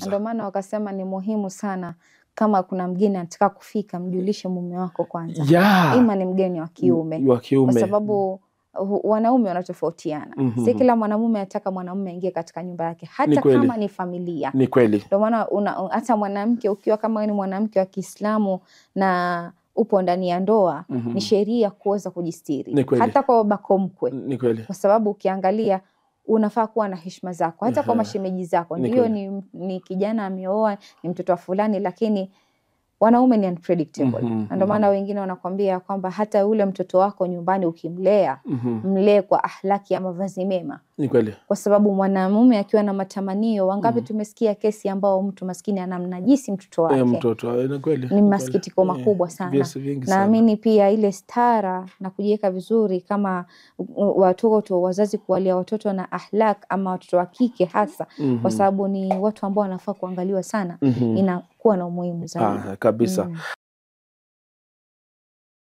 Ndio maana wakasema ni muhimu sana kama kuna mgeni anataka kufika, mjulishe mume wako kwanza. Ima ni mgeni wa kiume. Wa kiume. Kwa sababu wanaume wanatofautiana. Si kila mwanamume anataka mwanamume aingie katika nyumba yake, hata kama ni familia. Ni kweli. Ndio maana hata mwanamke ukiwa kama ni mwanamke wa Kiislamu na upo ndani ya ndoa, ni sheria kuweza kujistiri hata kwa babako mkwe. Ni kweli. Kwa sababu ukiangalia unafaa kuwa na heshima zako hata kwa mashemeji zako. Ndio ni kijana ameoa, ni mtoto wa fulani, lakini wanaume ni unpredictable. Ndio maana wengine wanakwambia kwamba hata yule mtoto wako nyumbani ukimlea, mlee kwa ahlaki ya mavazi mema. Ni kweli. Kwa sababu mwanamume akiwa na matamanio, wangapi tumesikia kesi ambao mtu maskini anamnajisi mtoto wake. Mtoto, ni kweli. Ni masikitiko makubwa sana. Naamini pia ile stara na kujiweka vizuri kama watoto, wazazi kuwalia watoto na ahlak ama watoto wa kike hasa, kwa sababu ni watu ambao wanafaa kuangaliwa sana, inakuwa na umuhimu zaidi. Kabisa.